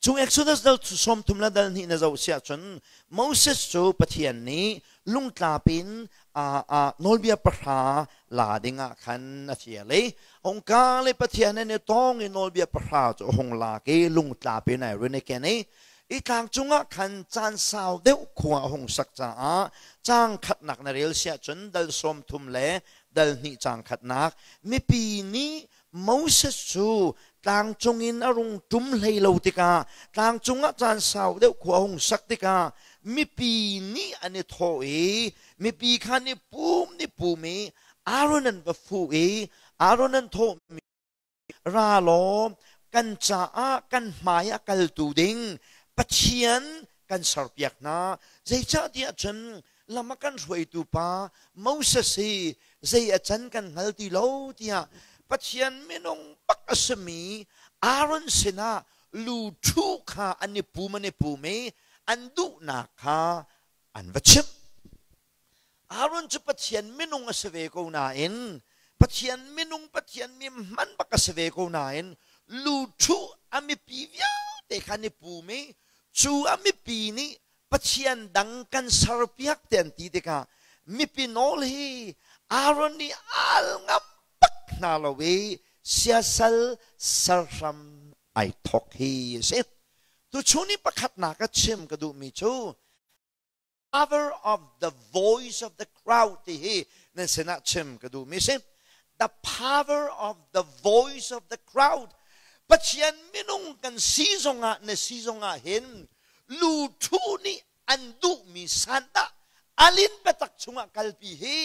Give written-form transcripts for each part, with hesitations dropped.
Chung Exodus dal 30 le dal hnih na zoh siah cun Moses cu Pathian nih lungtlap in nawlbia pahra la dingah khan a fial i hungka le Pathian an i tong i nawlbia pahra cu a hung lak i lungtlap in ai run i ken i i tlang cungah khan caan sau deuh khua a hung sak caah caang khatnak na rel siah cun dal 30 le dal hnih caang khatnak mipi nih Moses cu tlang cungin a rung ṭum hlei lo tikah tlang cungah caan sau deuh khua a hung sak tikah mipi nih an i thawh i mipi kha ni pum ni pum i Aaron an va fuh i Aaron an thawhmi ra law kan caah kan hmai ah kaltu ding Pathian kan serpiak hna. Zeicahtiah cun lam a kan hruaitu pa Moses hi zei a can kan hngal ti lo tiah Pathian minung bak a simi Aaron sinah lu ṭhu kha an i pum an i pum i an duhnak kha an va chimh. Aaron cu Pathian minung a si ve ko nain Pathian minung Pathian mi hman bak a si ve ko nain lu ṭhu a mipi vialte kha an i pum i cu a mipi nih Pathian dang kan serpiak te an ti tikah mipi nawl hi Aaron nih al ngam bak hna lo i siasal serhram ai thok hi a si. Tuchun i pakhatnak a chim ka duhmi cu power of the voice of the crowd ti hi nan sinah chim ka duhmi si. The power of the voice of the crowd. Pathian minung kan si zongah na si zongah hin lu ṭhu nih an duhmi sandah alin biatak chungah kalpi hi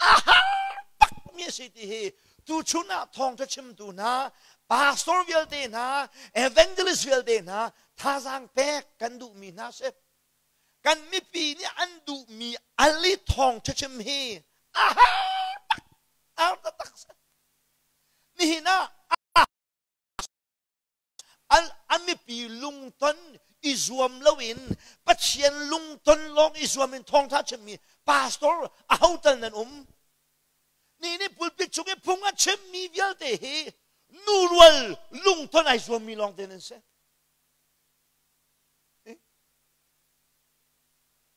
a har bakmi a si ti hi tuchun ah thawngṭha chimtu hna pastor vialte hna evangelist vialte hna thazaang pek kan duhmi hna si. Kan mipi nih an duhmi ali thawngṭha chim hi a har bak har taktak si. Nihin ah a mipi lungton i zuam loin Pathian lungton lawng i zuam in thawngṭha chimmi pastor aho tal nan um? Ni nih pulpit chung i phung a chimmi vialte hi nu rual lungton ai zuammi lawngte nan si.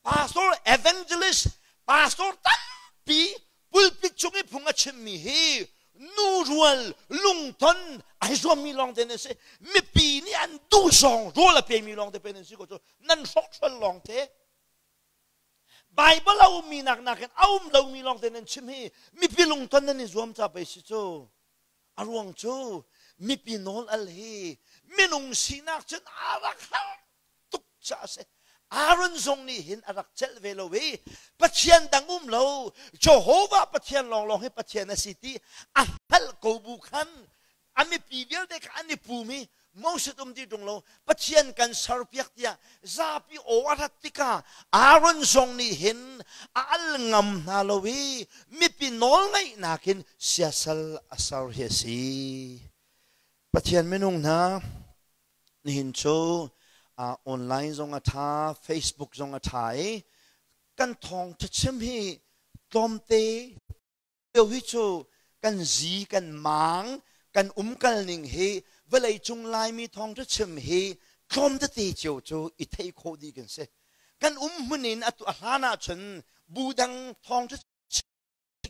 Pastor evangelist pastor tampi pulpit cung i phung a chimmi hi nu rual lungton ai zuammi lawng te nan si. Mipi nih an duh zawng rawl a pemi lawng te pe nan si ko cu nan hrokhrol lawng te. Bible a ummi nak nakin a um lomi lawng te nan chim hi mipi lungton nan i zuam ca pei si cu. A ruang cu mipi nawl al hi minung sinak cun a rak har tuk caah a si. Aaron zong nih hin a rak celh ve lo i Pathian dang um lo Jehovah Pathian lawnglawng hi Pathian a si ti a hngalh ko bu khan a mipi vialte kha an i pum i Moses um ti ṭung lo Pathian kan serpiak tiah zapi aw a rat tikah Aaron zong nih hin a al ngam hna lo i mipi nawlngaihnak in siasal a ser hi a si. Pathian minung hna Nihin cu online zong a ṭha, Facebook zong a ṭha i kan thawngṭha chim hi tlawmte lio hi cu kan zi, kan maang, kan umkal ning hi vawleicung Laimi thawngṭha chim hi tlawm tete cio cu i theih khawh dih kan si. Kan um hmun in atu a hlan ahcun bu dang thawngṭha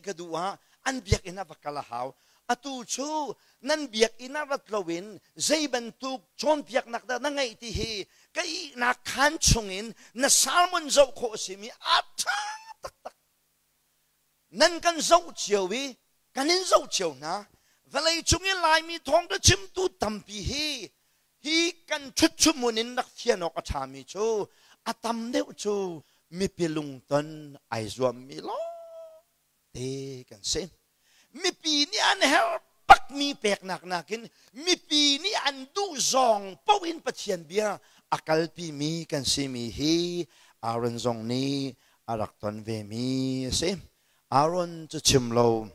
ka duh ah an biakinn ah va kal a hau. Atu cu nan biakinn ah rat loin zei bantuk cawnpiaknak dah na ngeih ti hi ka ihnak khaan chungin na sermon zoh khawh a simi a ṭha taktak. Nan kan zoh cio i kan in zoh cio hna. Vawlei cung i Laimi thawngṭha chimtu tampi hi hi kan ṭhutchum in rak fian awk a ṭhami cu a tam deuh cu mipi lungton ai zuammi lawngte kan si. Mipi nih an herh bakmi peknak nakin mipi nih an duh zawng paoh in Pathian bia a kalpimi kan simi hi Aaron zong nih a rak ton vemi a si. Aaron cu chim lo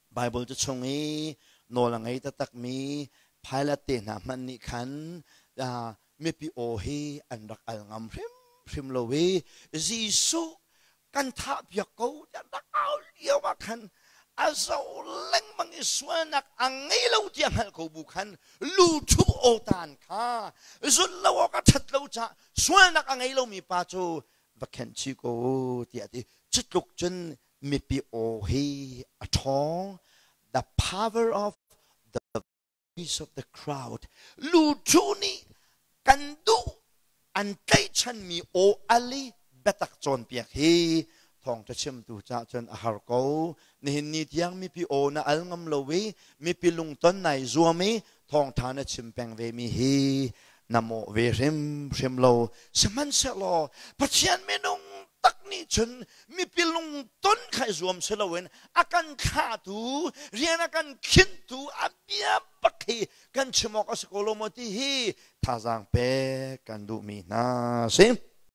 Baibal cu chung i nawl a ngei taktakmi Pilate te hna hmanh nih khan mipi aw hi an rak al ngam hrimhrim lo i Jesuh kan thahpiak ko tiah rak au lio ah khan A zo lengmang i sualnak a ngei lo tiah hngalh ko bu khan lu ṭhu aw tan kha zulh lo awk a ṭhat lo caah sualnak a ngei lomi pa cu va khenh chih ko u tiah a ti. Cu tluk cun mipi aw hi a ṭhawng. The power of the voice of the crowd. Lu ṭhu nih kan duh an tlaihchanmi aw al i biatak cawnpiak hi thawngṭha chimtu caah cun a har ko. Nihin ni tiang mipi aw na al ngam lo i mipi lungton nai zuam i thawngṭha na chim peng ve mi hi na mawh ve hrimhrim lo. Sihmanhsehlaw Pathian minung tak nih cun mipi lungton kha i zuam si loin a kan thlahtu, rian a kan khinhtu a bia bak hi kan chim awk a si ko lo maw ti hi thazaang pek kan duhmi hna si.